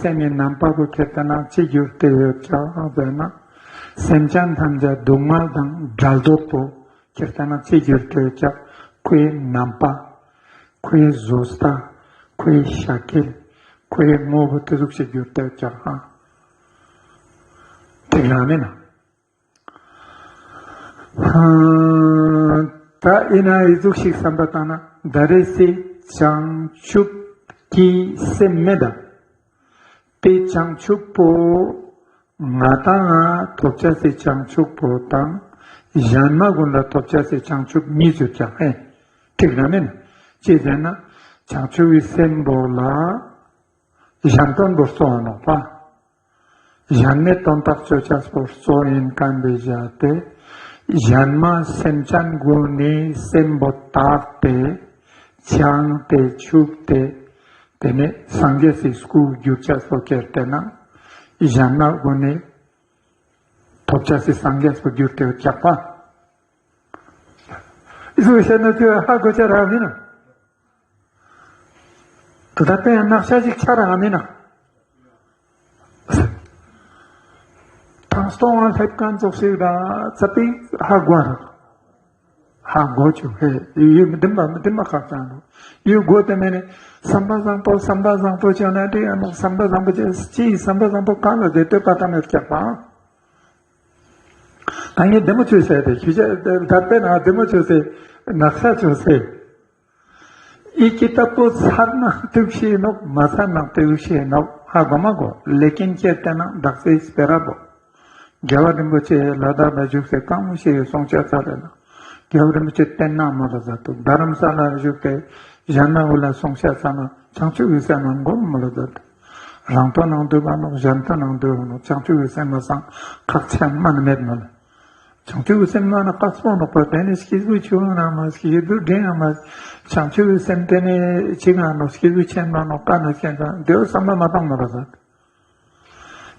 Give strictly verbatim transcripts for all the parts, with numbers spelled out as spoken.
སེམས་སི་རྣམ་པ་བོ་ཁྱེར་ཏེ་ན་ཅི་གྱུར་ཏེ་ཡོད་ཀྱག་ཟེར་ན། སེམས་ཅན་ཐམས་ཅད་སྡུག་བསྔལ་དང་བྲལ་འདོད་པོ་ཁྱེར་ཏེ་ན་ཅི་གྱུར་ཏེ་ཡོད་ཀྱག། ཁོའི་རྣམ་པ། ཁོའི་བཟོ་ལྟ། ཁོའི་ཤ་ཁྱེར། ཁོའི་ངོ་བོ་དེ་ཟུག་ཅིག་གྱུར་ཏེ་ཡོད་ཀྱག་ཧ། ཐིག་རང་མིན་ན། ཧ། ད་ཨིན་ན་འི་ཟུག་ཞིག་བསམ་པ་བཏང་ན་ད་རེས་སི་བྱང་ཆུབ་ཀྱི་སེམས་མེད་ད། དེ་བྱང་ཆུབ་པོ་ང་དང་ཐོབ་ཅེས་སི་བྱང་ཆུབ་པོ་དང་གཞན་མ་གུན་ལ་ཐོབ་ཅེས་སི་བྱང་ཆུབ་གཉིས་ཡོད་ཀྱག་ཧེ། ཐིག་རང་མིན་ན། ཅི་ཟེར་ན་བྱང་ཆུབ་ཀྱི་སེམས་པོ་ལ་གཞན་དོན་པོ་གཙོ་བོ་ནོག་པ། གཞན་མའི་དོན་དག་ཅོ་ཅེས་པོ་གཙོ་ཨིན་ཁན་བོའི་ཞག་སྟེ། གཞན་མ་སེམས་ཅན་གུན་ནི་སེམས་པོ་དག་སྟེ་བྱང་སྟེ་ཆུབ་སྟེ་དེ་ནེ་སངས་རྒྱས་སི་སྐུ་གྱུར་ཅེས་པོ་ཁྱེར་ཏེ་ན་གཞན་མ་གུན་ནི་ཐོབ་ཅེས་སི་སངས་རྒྱས་པོ་གྱུར་ཏེ་ཡོད་ཀྱག་པ། འི་ཟུག་བཤད་ན་ཁྱོད་ཧ་གོ་ཅེས་རག་མིན་ན། ད་ལྟ་ཡང་ནག་ཤ་ཞིག་ཆ་རག་མིན་ན། ཐང་སྟོང་ང་སླེབས་ཁན་ཙོགས་ཤིག་ད་ཙ་པིག་ཧ་གོ་རག། ཧ་གོ་ཅུག་ཧེ། ཡུལ་མི་བདེན་པ་མི་བདེན་པ་ཁག་ཅན་རུ། ཡུལ་གོ་དེ་མེད་ནི་བསམ་པ་བཟང་པོ་བསམ་པ་བཟང་པོ་ཅོ་ན་དེ་ཡང་ནོག། བསམ་པ་བཟང་པོ་ཅི་ཅི་བསམ་པ་བཟང་པོ་གང་ལ་དེ་ལྟོས་པ་ད་མེད་ཀྱག་པ། ད་ངས་བདེ་མོ་ཅོས་ཟེར་ཏེ་ཞུ་ཅེས་ད་དཔེར་ན་བདེ་མོ་ཅོས་ཟེར་ནག་ཤ་ཅོས་ཟེར། འི་ཀི་ཏབ་པོ་ཚར་ན་ཐུག་ཤེས་ནོག། མ་ཚར་ན་ཐུག་ཤེས་ནོག། ཧ་གོ་མ་གོ། ལེ་ཀིན་ཁྱེར་ཏེ་ན་དག་སའི་སྤེ་ར་བོ། རྒྱལ་བ་རིན་པོ་ཆེ་ལ་དྭགས་ལ་བཞུགས་སེ་གང་མོ་ཞིག་གསུང་ཆོས་ཚར་རེ་ན། རྒྱལ་བ་རིན་པོ་ཆེ་བསྟེན་ན་མོལ་ལ་མཛད་དུག། རྡ་རམ་ས་ལ་བཞུགས་ཏེ་གཞན་མ་གུན་ལ་གསུང་ཆོས་ཚར་ན་བྱང་ཆུབ་ཀྱི་སེམས་ལ་སྒོམ་མོལ་ལ་མཛད་དུག། རང་དོན་ནང་འདུས་པ་ནོག། གཞན་དོན་ནང་འདུས་པ་ནོག། བྱང་ཆུབ་ཀྱི་སེམས་མ་སང་ཁག་ཆེན་མ་ནི་མེད་མོལ། བྱང་ཆུབ་ཀྱི་སེམས་མ་ན་དཀགས་པོ་ནོག་པ། དེ་ནི་སྐྱེས་བུ་ཆུང་ན་མ་སྐྱེས་བུ་འབྲིང་ན་མ། བྱང་ཆུབ་ཀྱི་སེམས་དེ་ནི་ཅི་ག་ནོག། སྐྱེས་བུ་ཆེན་པོ་ནོག། ཀ་ན་ཆེན་ཙང་དེ་བོ་བསམ་པ་མ་བཏང་མོལ་ལ་མཛད།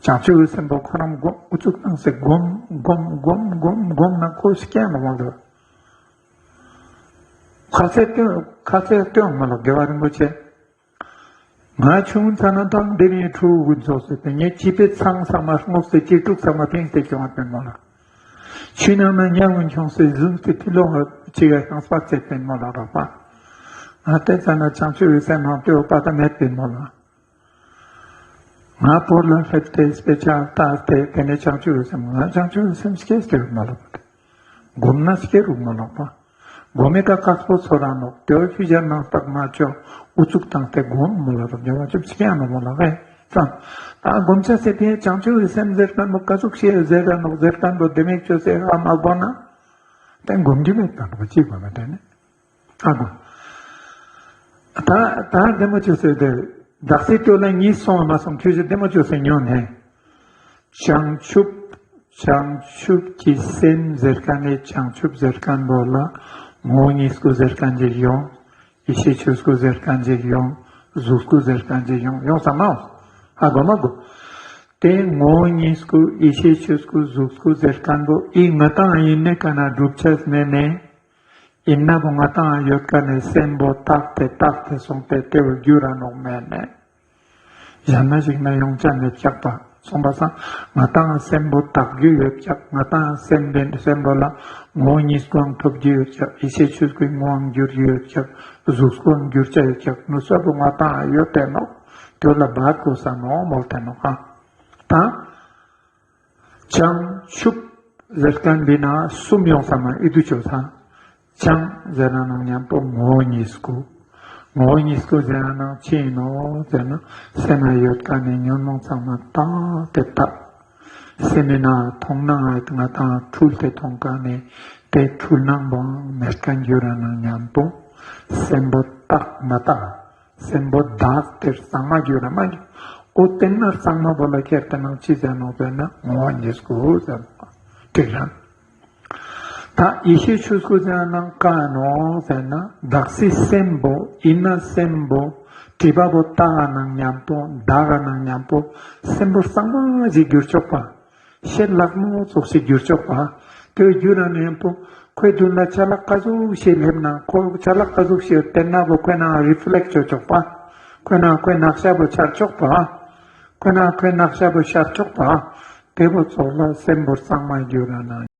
བྱང་ཆུབ་ཀྱི་སེམས་པོ་ཁོ་རང་སྒོམ་ཨུ་ཚུགས་བཏང་སེ་སྒོམ་སྒོམ་སྒོམ་སྒོམ་སྒོམ་ན་ཁོ་སྐྱེ་ནོག་མོལ་ལ་མཛད། ཁ་ཚེ་སྟོན་ཁ་ཚེ་སྟོན་མོལ་ལ་རྒྱལ་བ་རིན་པོ་ཆེ། ང་ཆུང་ཙ་ན་དང་དེ་རིང་ཕྲུ་གུ་ཚོགས་སེ་ཏེ་ངས་བྱིས་པའི་ཚང་ཚང་མ་སྔོག་སེ་གཅེས་ཕྲུག་ཚང་མ་ཕིངས་ཏེ་སྐྱོང་བ་སྟོན་མོལ་ལ། ཆུ་ནང་ན་ཉ་གུན་ཁྱོངས་སེ་བཟུང་སྟེ་ཐི་ལོ་ང་ཅིག་ག་ཤང་སྤར་ཚེ་སྟོན་མོལ་ལ་རོགས་པ། ང་ཏེ་ཙ་ན་བྱང་ཆུབ་ཀྱི་སེམས་ནང་ལྟོས་པ་ད་མེད་པིན་མོལ་ལ། ང་བོར་ལ་སླེབས་ཏེ་དཔེ་ཆ་ལྟ་སྟེ་དེ་ནས་བྱང་ཆུབ་ཀྱི་སེམས་ང་བྱང་ཆུབ་ཀྱི་སེམས་སྐྱེས་ཏེ་ཡོད་མ་ལོག་པ། སྒོམ་ན་སྐྱེ་རུག་མ་ལོག་པ། སྒོམ་མེ་ཀ་དཀགས་པོ་ཚོར་ར་ནོག། དེ་བོ་ཆུ་ཆེན་ནང་བཏགས་མ་ཆོག། ཨུ་ཚུགས་བཏང་སྟེ་སྒོམ་མོལ་ལ་རོགས། རྒྱལ་བ་ཆུབ་སེ་ཡང་ནོག་མོལ་ལ་ཧེ། ཙང་ད་སྒོམ་ཆ་སེ་དེ་བྱང་ཆུབ་ཀྱི་སེམས་ཟེར་ཁན་བོ་ཀ་ཟུག་ཤེས་ཟེར་ར་ནོག་ཟེར་ཁན་བོ་དེ་མེད་ཆོས་སེ་ཧ་མ་གོ་ན་དེ་སྒོམ་རྒྱུ་མེད་ད་ནོག་ཅི་གོ་མེད་དེ་ནི། ཨ་གོ། ད་ད་བདེ་མོ་ཅོས་སེ་དེ་དག་སའི་ལྟོས་ལ་གཉིས་སོང་བ་མ་སོང་ཁྱོད་ཚོ་བདེ་མོ་ཅོས་སེ་ཉོན་ནས། བྱང་ཆུབ་བྱང་ཆུབ་ཀྱི་སེམས་ཟེར་ཁན་ནི་བྱང་ཆུབ་ཟེར་ཁན་བོ་ལ་ངོ་བོ་ཉིད་སྐུ་ཟེར་ཁན་ཅིག་ཡོང་། ཡེ་ཤེས་ཆོས་སྐུ་ཟེར་ཁན་ཅིག་ཡོང་། གཟུགས་སྐུ་ཟེར་ཁན་ཅིག་ཡོང་། ཡོང་ས་མ་ཧོ། ཧ་གོ་མ་གོ། དེ་ངོ་བོ་ཉིད་སྐུ་ཡེ་ཤེས་ཆོས་སྐུ་གཟུགས་སྐུ་ཟེར་ཁན་བོ་ཨི་ང་དང་ཨིན་ནེ་ཀ་ན་གྲུབ་ཆ་མེད་ནེ། ཨིན་ན་བོ་ང་དང་ཡོད་ཀ་ནེ་སེམས་པོ་དག་སྟེ་དག་སྟེ་སོང་སྟེ་དེ་བོ་གྱུར་ར་ནོག་མེད་ནེ། གཞན་མ་ཞིག་ན་ཡོང་ཆ་མེད་ཀྱག་པ། སོང་པ་སང་ང་དང་སེམས་པོ་དག་རྒྱུ་ཡོད་ཀྱག། ང་དང་སེམས་པའི་སེམས་པོ་ལ་ངོ་བོ་ཉིད་སྐུའང་ཐོབ་རྒྱུ་ཡོད་ཀྱག། ཡེ་ཤེས་ཆོས་སྐུའི་ངོ་བོའང་འགྱུར་རྒྱུ་ཡོད་ཀྱག། གཟུགས་སྐུའང་འགྱུར་ཆ་ཡོད་ཀྱག། ནུ་ས་བོ་ང་དང་ཡོད་དེ་ནོག། དེ་ལ་བར་དགོས་ས་ནོག་མོལ་དེ་ནོག་ཨ། ད། བྱང་ཆུབ་ཟེར་ཁན་བི་ན་གསུམ་ཡོང་ས་མ་ཨི་དུ་ཆོས་ས། བྱང་ཟེར་ན་ནང་ཉམ་པོ་ངོ་བོ་ཉིད་སྐུ། ངོ་བོ་ཉིད་སྐུ་ཟེར་ན་ནང་ཅི་ཨིན་ནོག་ཟེར་ན་སེམས་ན་ཡོད་ཁན་ནི་ཉོན་མོངས་ཚང་མ་དག་སྟེ་དག། སེམས་མི་ན་མཐོང་ན་ང་དང་འཁྲུལ་ཏེ་མཐོང་ཁན་ནི་དེ་འཁྲུལ་སྣང་བོ་མེད་ཁན་གྱུར་ར་ནང་ཉམ་པོ་སེམས་པོ་དག་མ་དག། སེམས་པོ་དག་སྟེ་གཙང་མ་གྱུར་ར་མ་གྱུར། འོ་དེ་ན་གཙང་མ་བོ་ལ་ཁྱེར་ཏེ་ནང་ཅི་ཟེར་ནོག་ཟེར་ན་ངོ་བོ་ཉིད་སྐུ་ཟེར་ནོག། ཁྲིག་རང་། ད་ཡེ་ཤེས་ཆོས་སྐུ་ཟེར་ནང་ཀ་ནོག་ཟེར་ན་དག་སའི་སེམས་པོ་ཨིན་ན་སེམས་པོ་སྒྲིབ་པ་བོ་དག་ག་ནང་ཉམ་པོ་དག་ག་ནང་ཉམ་པོ་སེམས་པོ་གཙང་མ་ཞིག་གྱུར་ཆོག་པ། ཤེལ་ལག་མོ་ཙོགས་ཤིག་གྱུར་ཆོག་པ། དེ་གྱུར་ར་ནེ་ཡང་པོ་ཁོའི་མདུན་ལ་ཆ་ལག་ཀ་ཟུག་ཤིག་སླེབས་ན་ཁོ་ཆ་ལག་ཀ་ཟུག་ཤིག་སྟན་ན་བོ་ཁོའི་ནང་རི་ཕི་ལེཀྚ་ཅོ་ཆོག་པ། ཁོའི་ནང་ཁོའི་ནག་ཤ་བོ་འཆར་ཆོག་པ། ཁོ་ན་ཁོའི་ནག་ཤ་བོ་ཤར་ཆོག་པ། དེ་བོ་ཙོགས་ལ་སེམས་པོ་གཙང་མ་གྱུར་ར་ན།